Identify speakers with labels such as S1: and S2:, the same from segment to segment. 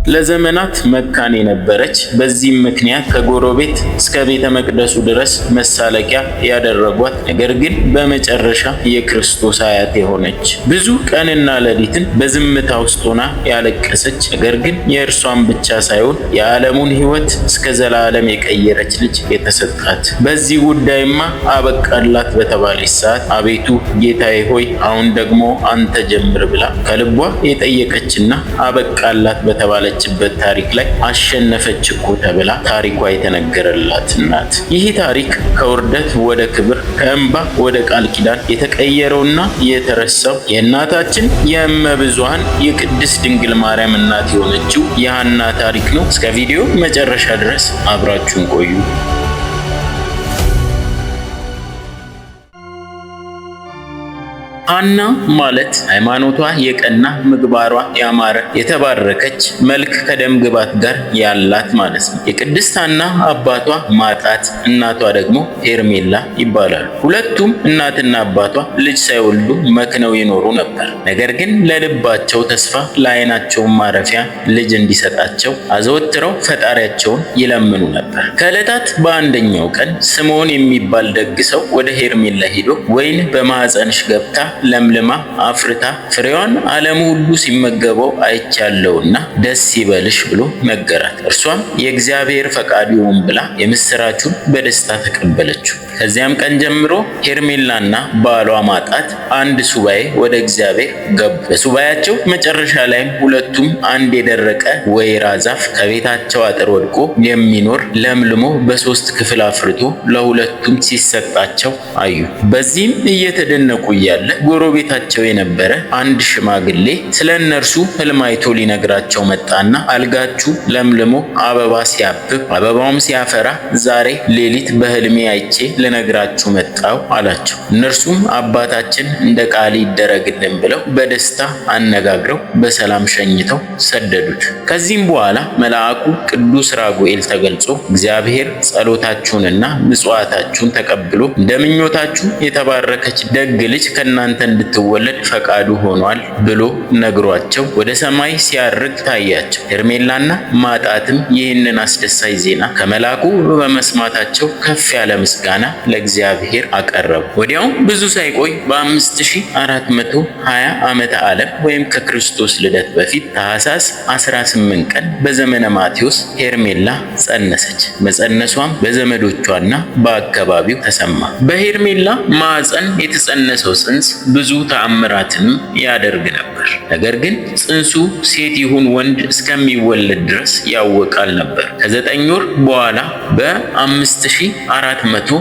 S1: ለዘመናት መካን የነበረች፣ በዚህም ምክንያት ከጎረቤት እስከ ቤተ መቅደሱ ድረስ መሳለቂያ ያደረጓት፣ ነገር ግን በመጨረሻ የክርስቶስ አያት የሆነች፣ ብዙ ቀንና ሌሊትን በዝምታ ውስጥ ሆና ያለቀሰች፣ ነገር ግን የእርሷን ብቻ ሳይሆን የዓለሙን ሕይወት እስከ ዘላለም የቀየረች ልጅ የተሰጣት፣ በዚህ ጉዳይማ አበቃላት በተባለች ሰዓት አቤቱ ጌታዬ ሆይ አሁን ደግሞ አንተ ጀምር ብላ ከልቧ የጠየቀችና አበቃላት በተባለችበት ታሪክ ላይ አሸነፈች እኮ ተብላ ታሪኳ የተነገረላት ናት። ይህ ታሪክ ከውርደት ወደ ክብር፣ ከእንባ ወደ ቃል ኪዳን የተቀየረውና የተረሳው የእናታችን የእመብዙኃን የቅድስት ድንግል ማርያም እናት የሆነችው የሐና ታሪክ ነው። እስከ ቪዲዮ መጨረሻ ድረስ አብራችሁን ቆዩ። ሐና ማለት ሃይማኖቷ የቀና፣ ምግባሯ ያማረ፣ የተባረከች፣ መልክ ከደም ግባት ጋር ያላት ማለት ነው። የቅድስት ሐና አባቷ ማጣት፣ እናቷ ደግሞ ሄርሜላ ይባላሉ። ሁለቱም እናትና አባቷ ልጅ ሳይወልዱ መክነው ይኖሩ ነበር። ነገር ግን ለልባቸው ተስፋ ለዓይናቸው ማረፊያ ልጅ እንዲሰጣቸው አዘወትረው ፈጣሪያቸውን ይለምኑ ነበር። ከዕለታት በአንደኛው ቀን ስምዖን የሚባል ደግ ሰው ወደ ሄርሜላ ሄዶ ወይን በማኅፀንሽ ገብታ ለምልማ አፍርታ ፍሬዋን ዓለሙ ሁሉ ሲመገበው አይቻለውና ደስ ይበልሽ ብሎ ነገራት። እርሷም የእግዚአብሔር ፈቃድ ይሁን ብላ የምስራቹን በደስታ ተቀበለችው። ከዚያም ቀን ጀምሮ ሄርሜላና ባሏ ማጣት አንድ ሱባኤ ወደ እግዚአብሔር ገቡ። በሱባኤያቸው መጨረሻ ላይም ሁለቱም አንድ የደረቀ ወይራ ዛፍ ከቤታቸው አጥር ወድቆ የሚኖር ለምልሞ በሶስት ክፍል አፍርቶ ለሁለቱም ሲሰጣቸው አዩ። በዚህም እየተደነቁ እያለ ጎረቤታቸው የነበረ አንድ ሽማግሌ ስለ እነርሱ ሕልም አይቶ ሊነግራቸው መጣና አልጋችሁ ለምልሞ አበባ ሲያብብ አበባውም ሲያፈራ ዛሬ ሌሊት በሕልሜ አይቼ ልነግራችሁ መጣው አላቸው። እነርሱም አባታችን እንደ ቃል ይደረግልን ብለው በደስታ አነጋግረው በሰላም ሸኝተው ሰደዱት። ከዚህም በኋላ መልአኩ ቅዱስ ራጉኤል ተገልጾ እግዚአብሔር ጸሎታችሁንና ምጽዋታችሁን ተቀብሎ እንደ ምኞታችሁ የተባረከች ደግ ልጅ ከእናንተ እንድትወለድ ፈቃዱ ሆኗል ብሎ ነግሯቸው ወደ ሰማይ ሲያርግ ታያቸው። ሄርሜላና ማጣትም ይህንን አስደሳች ዜና ከመልአኩ በመስማታቸው ከፍ ያለ ምስጋና ለእግዚአብሔር አቀረቡ። ወዲያውም ብዙ ሳይቆይ በ5420 ዓመተ ዓለም ወይም ከክርስቶስ ልደት በፊት ታኅሳስ 18 ቀን በዘመነ ማቴዎስ ሄርሜላ ጸነሰች። መጸነሷም በዘመዶቿና በአካባቢው ተሰማ። በሄርሜላ ማዕፀን የተጸነሰው ጽንስ ብዙ ተአምራትንም ያደርግ ነበር። ነገር ግን ጽንሱ ሴት ይሁን ወንድ እስከሚወለድ ድረስ ያወቃል ነበር። ከ9 ወር በኋላ በ5421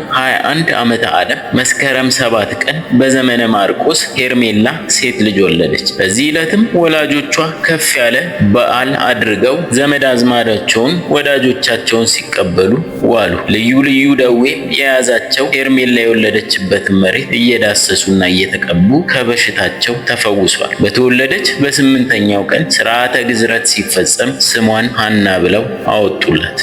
S1: ዓመተ ዓለም መስከረም 7 ቀን በዘመነ ማርቆስ ሄርሜላ ሴት ልጅ ወለደች። በዚህ ዕለትም ወላጆቿ ከፍ ያለ በዓል አድርገው ዘመድ አዝማዳቸውን ወዳጆቻቸውን ሲቀበሉ ዋሉ። ልዩ ልዩ ደዌ የያዛቸው ሄርሜላ የወለደችበትን መሬት እየዳሰሱና እየተቀቡ ከበሽታቸው ተፈውሷል። በተወለደች በ8ኛው ቀን ሥርዓተ ግዝረት ሲፈጸም ስሟን ሐና ብለው አወጡላት።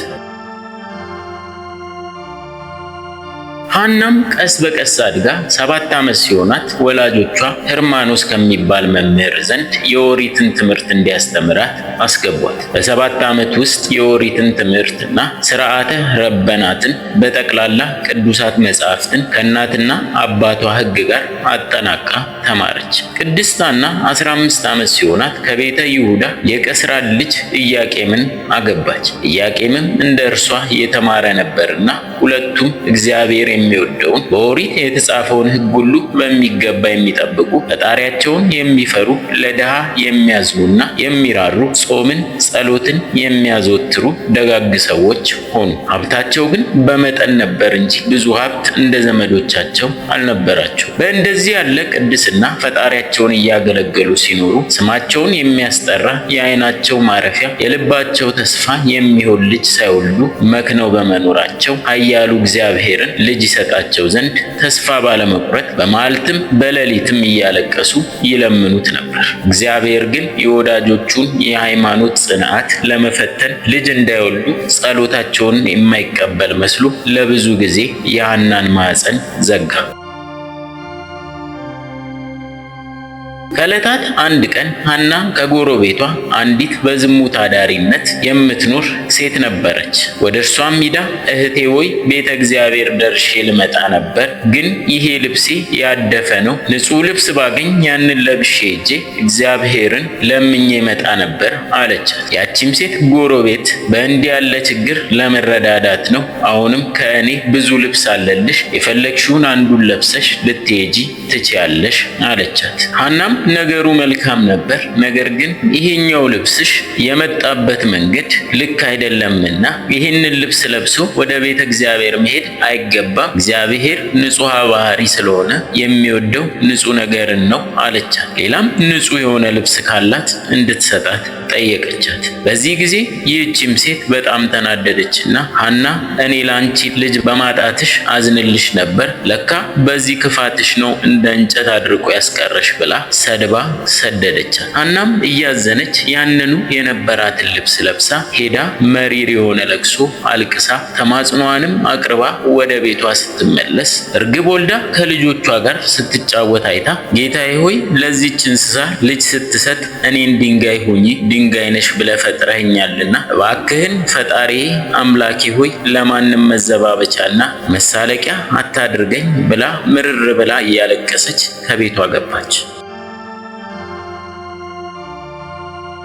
S1: ሐናም ቀስ በቀስ አድጋ 7 ዓመት ሲሆናት ወላጆቿ ህርማኖስ ከሚባል መምህር ዘንድ የኦሪትን ትምህርት እንዲያስተምራት አስገቧት። በ7 ዓመት ውስጥ የኦሪትን ትምህርትና ስርዓተ ረበናትን በጠቅላላ ቅዱሳት መጻሕፍትን ከእናትና አባቷ ሕግ ጋር አጠናቃ ተማረች። ቅድስት ሐና 15 ዓመት ሲሆናት ከቤተ ይሁዳ የቀስራን ልጅ ኢያቄምን አገባች። ኢያቄምም እንደ እርሷ የተማረ ነበርና ሁለቱም እግዚአብሔር የሚወደውን በኦሪት የተጻፈውን ሕግ ሁሉ በሚገባ የሚጠብቁ፣ ፈጣሪያቸውን የሚፈሩ፣ ለድሃ የሚያዝኑና የሚራሩ፣ ጾምን ጸሎትን የሚያዘወትሩ ደጋግ ሰዎች ሆኑ። ሀብታቸው ግን በመጠን ነበር እንጂ ብዙ ሀብት እንደ ዘመዶቻቸው አልነበራቸው። በእንደዚህ ያለ ቅድስና ፈጣሪያቸውን እያገለገሉ ሲኖሩ ስማቸውን የሚያስጠራ፣ የዓይናቸው ማረፊያ፣ የልባቸው ተስፋ የሚሆን ልጅ ሳይወልዱ መክነው በመኖራቸው ኃያሉ እግዚአብሔርን ልጅ ይሰጣቸው ዘንድ ተስፋ ባለመቁረጥ በመዓልትም በሌሊትም እያለቀሱ ይለምኑት ነበር። እግዚአብሔር ግን የወዳጆቹን የሃይማኖት ጽንዓት ለመፈተን ልጅ እንዳይወልዱ ጸሎታቸውን የማይቀበል መስሎ ለብዙ ጊዜ የሐናን ማዕፀን ዘጋ። ከዕለታት አንድ ቀን ሐና ከጎረቤቷ አንዲት በዝሙት አዳሪነት የምትኖር ሴት ነበረች። ወደ እርሷም ሂዳ እህቴ ሆይ ቤተ እግዚአብሔር ደርሼ ልመጣ ነበር፣ ግን ይሄ ልብሴ ያደፈ ነው። ንጹሕ ልብስ ባገኝ ያንን ለብሼ ሄጄ እግዚአብሔርን ለምኜ መጣ ነበር አለቻት። ያቺም ሴት ጎረቤት በእንዲህ ያለ ችግር ለመረዳዳት ነው። አሁንም ከእኔ ብዙ ልብስ አለልሽ፣ የፈለግሽውን አንዱን ለብሰሽ ልትሄጂ ትችያለሽ አለቻት። ሐናም ነገሩ መልካም ነበር፣ ነገር ግን ይሄኛው ልብስሽ የመጣበት መንገድ ልክ አይደለምና ይህንን ልብስ ለብሶ ወደ ቤተ እግዚአብሔር መሄድ አይገባም። እግዚአብሔር ንጹሐ ባህሪ ስለሆነ የሚወደው ንጹሕ ነገርን ነው አለቻት። ሌላም ንጹሕ የሆነ ልብስ ካላት እንድትሰጣት ጠየቀቻት። በዚህ ጊዜ ይህችም ሴት በጣም ተናደደችና ሐና እኔ ላንቺ ልጅ በማጣትሽ አዝንልሽ ነበር፣ ለካ በዚህ ክፋትሽ ነው እንደ እንጨት አድርቆ ያስቀረሽ ብላ ሰድባ ሰደደቻት። ሐናም እያዘነች ያንኑ የነበራትን ልብስ ለብሳ ሄዳ መሪር የሆነ ለቅሶ አልቅሳ ተማጽኗንም አቅርባ ወደ ቤቷ ስትመለስ እርግብ ወልዳ ከልጆቿ ጋር ስትጫወት አይታ ጌታዬ ሆይ ለዚች እንስሳ ልጅ ስትሰጥ እኔን ድንጋይ ሁኚ ድንጋይ ነሽ ብለህ ፈጥረኸኛልና እባክህን ፈጣሪ አምላኬ ሆይ ለማንም መዘባበቻና መሳለቂያ አታድርገኝ ብላ ምርር ብላ እያለቀሰች ከቤቷ ገባች።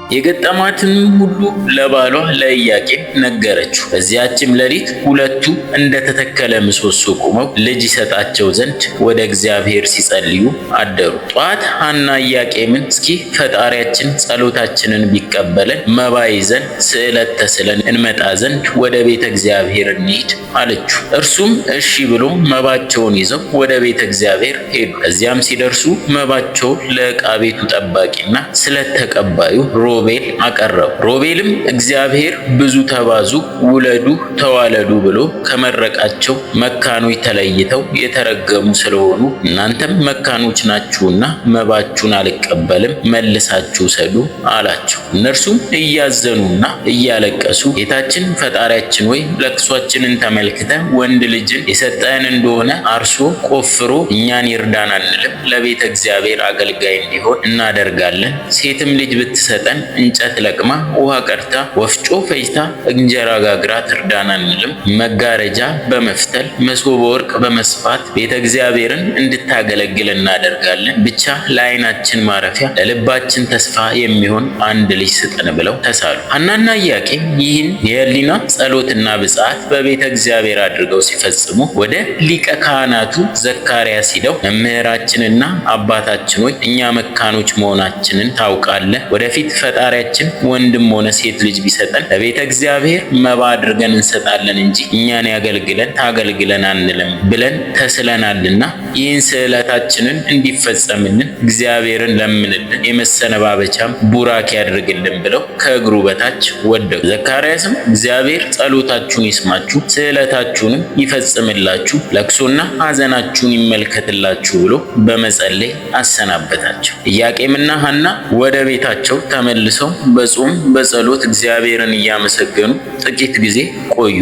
S1: የገጠማትን ሁሉ ለባሏ ለኢያቄም ነገረችው። በዚያችም ሌሊት ሁለቱ እንደተተከለ ምሰሶ ቆመው ልጅ ይሰጣቸው ዘንድ ወደ እግዚአብሔር ሲጸልዩ አደሩ። ጠዋት ሐና ኢያቄምን እስኪ ፈጣሪያችን ጸሎታችንን ቢቀበለን መባ ይዘን ስዕለት ተስለን እንመጣ ዘንድ ወደ ቤተ እግዚአብሔር እንሂድ አለችው። እርሱም እሺ ብሎ መባቸውን ይዘው ወደ ቤተ እግዚአብሔር ሄዱ። ከዚያም ሲደርሱ መባቸውን ለዕቃ ቤቱ ጠባቂና ስለት ተቀባዩ ሮቤል አቀረቡ። ሮቤልም እግዚአብሔር ብዙ ተባዙ፣ ውለዱ፣ ተዋለዱ ብሎ ከመረቃቸው መካኖች ተለይተው የተረገሙ ስለሆኑ እናንተም መካኖች ናችሁና መባችሁን አልቀበልም፣ መልሳችሁ ውሰዱ አላቸው። እነርሱም እያዘኑና እያለቀሱ ጌታችን ፈጣሪያችን ወይ ለቅሷችንን ተመልክተ ወንድ ልጅን የሰጠን እንደሆነ አርሶ ቆፍሮ እኛን ይርዳን አንልም፣ ለቤተ እግዚአብሔር አገልጋይ እንዲሆን እናደርጋለን። ሴትም ልጅ ብትሰጠን እንጨት ለቅማ ውሃ ቀድታ ወፍጮ ፈጅታ እንጀራ ጋግራ ትርዳን አንልም። መጋረጃ በመፍተል መሶበ ወርቅ በመስፋት ቤተ እግዚአብሔርን እንድታገለግል እናደርጋለን። ብቻ ለዓይናችን ማረፊያ ለልባችን ተስፋ የሚሆን አንድ ልጅ ስጠን ብለው ተሳሉ። ሐናና ኢያቄም ይህን የሕሊና ጸሎትና ብጽዓት በቤተ እግዚአብሔር አድርገው ሲፈጽሙ ወደ ሊቀ ካህናቱ ዘካርያስ ሂደው መምህራችንና አባታችን ሆይ እኛ መካኖች መሆናችንን ታውቃለህ። ወደፊት ፈጣሪያችን ወንድም ሆነ ሴት ልጅ ቢሰጠን ለቤተ እግዚአብሔር መባ አድርገን እንሰጣለን እንጂ እኛን ያገልግለን ታገልግለን አንልም ብለን ተስለናልና ይህን ስዕለታችንን እንዲፈጸምልን እግዚአብሔርን ለምንልን፣ የመሰነባበቻም ቡራኬ ያድርግልን ብለው ከእግሩ በታች ወደቁ። ዘካርያስም እግዚአብሔር ጸሎታችሁን ይስማችሁ፣ ስዕለታችሁንም ይፈጽምላችሁ፣ ለቅሶና ሐዘናችሁን ይመልከትላችሁ ብሎ በመጸለይ አሰናበታቸው። ኢያቄምና ሐና ወደ ቤታቸው ተመልሰው በጾም በጸሎት እግዚአብሔርን እያመሰገኑ ጥቂት ጊዜ ቆዩ።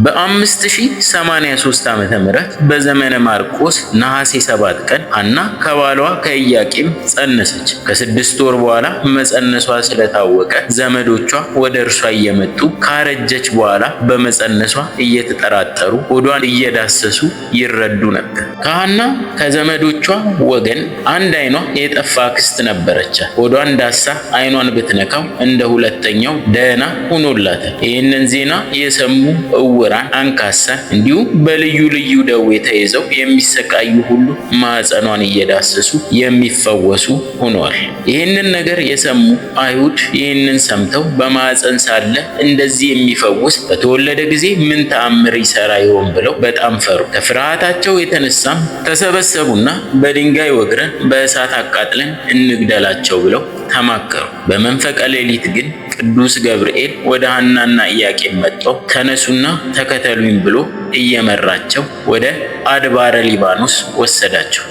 S1: በ5083 ዓመተ ምህረት በዘመነ ማርቆስ ነሐሴ 7 ቀን ሐና ከባሏ ከኢያቄም ጸነሰች። ከ6 ወር በኋላ መጸነሷ ስለታወቀ ዘመዶቿ ወደ እርሷ እየመጡ ካረጀች በኋላ በመጸነሷ እየተጠራጠሩ ሆዷን እየዳሰሱ ይረዱ ነበር። ከሐና ከዘመዶቿ ወገን አንድ ዓይኗ የጠፋ አክስት ነበረቻት። ሆዷን ዳሳ ዓይኗን ብትነካው እንደ ሁለተኛው ደህና ሆኖላታል። ይህንን ዜና የሰሙ እውራን፣ አንካሳን እንዲሁም በልዩ ልዩ ደዌ ተይዘው የሚሰቃዩ ሁሉ ማኅፀኗን እየዳሰሱ የሚፈወሱ ሆነዋል። ይህንን ነገር የሰሙ አይሁድ ይህንን ሰምተው በማኅፀን ሳለ እንደዚህ የሚፈውስ በተወለደ ጊዜ ምን ተአምር ይሰራ ይሆን ብለው በጣም ፈሩ። ከፍርሃታቸው የተነሳም ተሰበሰቡና በድንጋይ ወግረን በእሳት አቃጥለን እንግደላቸው ብለው ተማከሩ። በመንፈቀ ሌሊት ግን ቅዱስ ገብርኤል ወደ ሐናና ኢያቄም መጥቶ ተነሱና ተከተሉኝ ብሎ እየመራቸው ወደ አድባረ ሊባኖስ ወሰዳቸው።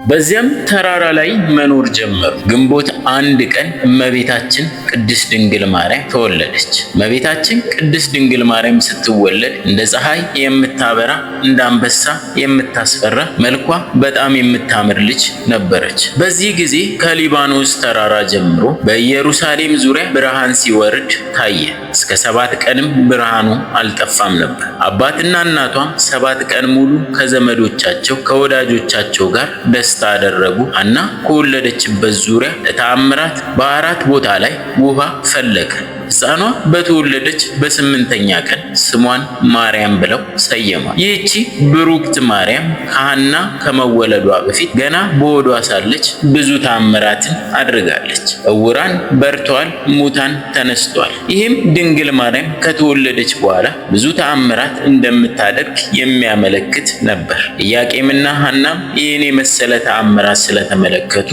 S1: በዚያም ተራራ ላይ መኖር ጀመሩ። ግንቦት 1 ቀን እመቤታችን ቅድስት ድንግል ማርያም ተወለደች። እመቤታችን ቅድስት ድንግል ማርያም ስትወለድ እንደ ፀሐይ የምታበራ፣ እንደ አንበሳ የምታስፈራ፣ መልኳ በጣም የምታምር ልጅ ነበረች። በዚህ ጊዜ ከሊባኖስ ተራራ ጀምሮ በኢየሩሳሌም ዙሪያ ብርሃን ሲወርድ ታየ። እስከ 7 ቀንም ብርሃኑ አልጠፋም ነበር። አባትና እናቷም 7 ቀን ሙሉ ከዘመዶቻቸው ከወዳጆቻቸው ጋር ደስታ አደረጉ። ሐና ከወለደችበት ዙሪያ ለተአምራት በ4 ቦታ ላይ ውሃ ፈለቀ። ሕፃኗ በተወለደች በ8ኛ ቀን ስሟን ማርያም ብለው ሰየሟት። ይህቺ ብሩክት ማርያም ከሐና ከመወለዷ በፊት ገና በሆዷ ሳለች ብዙ ተአምራትን አድርጋለች። ዕውራን በርተዋል፣ ሙታን ተነስተዋል። ይህም ድንግል ማርያም ከተወለደች በኋላ ብዙ ተአምራት እንደምታደርግ የሚያመለክት ነበር። ኢያቄምና ሐናም ይህን የመሰለ ተአምራት ስለተመለከቱ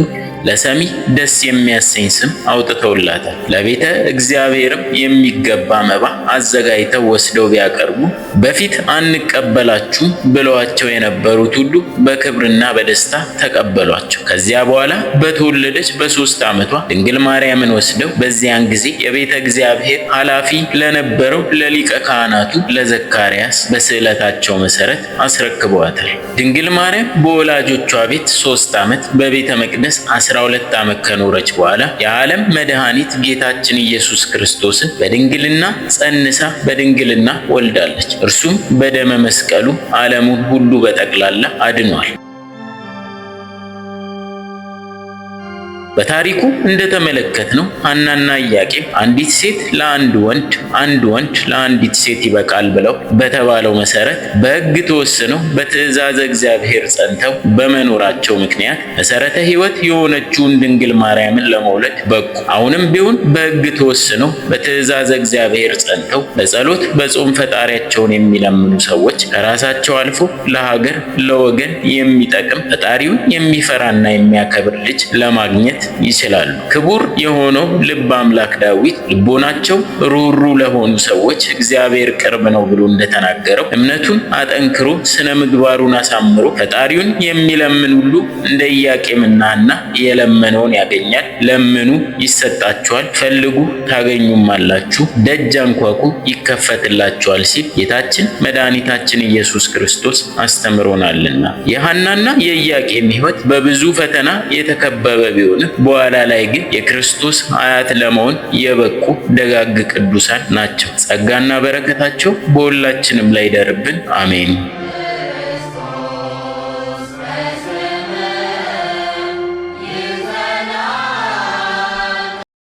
S1: ለሰሚ ደስ የሚያሰኝ ስም አውጥተውላታል። ለቤተ እግዚአብሔርም የሚገባ መባ አዘጋጅተው ወስደው ቢያቀርቡ በፊት አንቀበላችሁም ብለዋቸው የነበሩት ሁሉ በክብርና በደስታ ተቀበሏቸው። ከዚያ በኋላ በተወለደች በ3 ዓመቷ ድንግል ማርያምን ወስደው በዚያን ጊዜ የቤተ እግዚአብሔር ኃላፊ ለነበረው ለሊቀ ካህናቱ ለዘካርያስ በስዕለታቸው መሰረት አስረክበዋታል። ድንግል ማርያም በወላጆቿ ቤት 3 ዓመት በቤተ መቅደስ 12 ዓመት ከኖረች በኋላ የዓለም መድኃኒት ጌታችን ኢየሱስ ክርስቶስን በድንግልና ጸንሳ በድንግልና ወልዳለች። እርሱም በደመ መስቀሉ ዓለሙን ሁሉ በጠቅላላ አድኗል። በታሪኩ እንደተመለከትነው ሐናና ኢያቄም አንዲት ሴት ለአንድ ወንድ፣ አንድ ወንድ ለአንዲት ሴት ይበቃል ብለው በተባለው መሰረት በሕግ ተወስነው በትእዛዘ እግዚአብሔር ጸንተው በመኖራቸው ምክንያት መሰረተ ሕይወት የሆነችውን ድንግል ማርያምን ለመውለድ በቁ። አሁንም ቢሆን በሕግ ተወስነው በትእዛዘ እግዚአብሔር ጸንተው በጸሎት በጾም ፈጣሪያቸውን የሚለምኑ ሰዎች ከራሳቸው አልፎ ለሀገር ለወገን የሚጠቅም ፈጣሪውን የሚፈራና የሚያከብር ልጅ ለማግኘት ይችላሉ። ክቡር የሆነው ልበ አምላክ ዳዊት ልቦናቸው ሩሩ ለሆኑ ሰዎች እግዚአብሔር ቅርብ ነው ብሎ እንደተናገረው እምነቱን አጠንክሮ ስነ ምግባሩን አሳምሮ ፈጣሪውን የሚለምን ሁሉ እንደ ኢያቄምና ሐና የለመነውን ያገኛል። ለምኑ ይሰጣችኋል፣ ፈልጉ ታገኙማላችሁ፣ ደጅ አንኳኩ ይከፈትላችኋል ሲል ጌታችን መድኃኒታችን ኢየሱስ ክርስቶስ አስተምሮናልና። የሐናና የኢያቄም ሕይወት በብዙ ፈተና የተከበበ ቢሆንም በኋላ ላይ ግን የክርስቶስ አያት ለመሆን የበቁ ደጋግ ቅዱሳን ናቸው። ጸጋና በረከታቸው በሁላችንም ላይ ይደርብን፣ አሜን።